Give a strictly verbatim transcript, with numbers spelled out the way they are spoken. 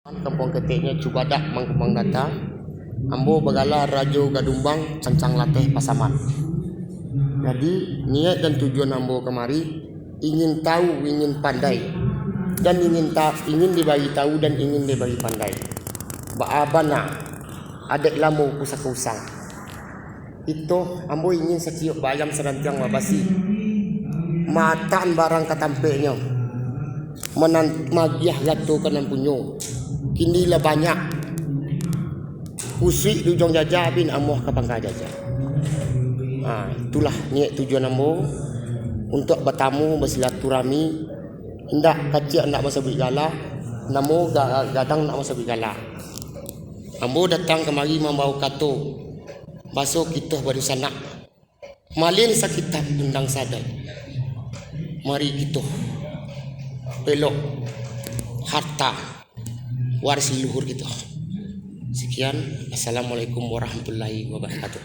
Kampuang keteknyo Cubadak, Mangkumbang Data. Ambo bagala Rajo Gadumbang, Cancang Lateh Pasaman. Jadi, niaik dan tujuan ambo kamari, ingin tahu, ingin pandai, dan ingin ta-, ingin dibagi tahu dan ingin dibagi pandai. Baa bana adaik lamo pusako usang. Itu ambo ingin saciok bayam sadantiang babasi. Mataan barang ka tampeknyo. Manan-, magiah gato ka nan punyo. Kini lah banyak. Kusuik di ujuang jaja, bin amuah ka pangka jaja. Ha, itulah niaik tujuan ambo untuak batamu, basilaturahmi. Indak kaciak, indak basabuik gala. Namo ga-, gadang, indak basabuik gala. Ambo datang kamari mambawa kato, baso kito badusanak. Malin sakitap undang sadai. Mari kito pelok harta waris leluhur kito. Sekian. Assalamualaikum warahmatullahi wabarakatuh.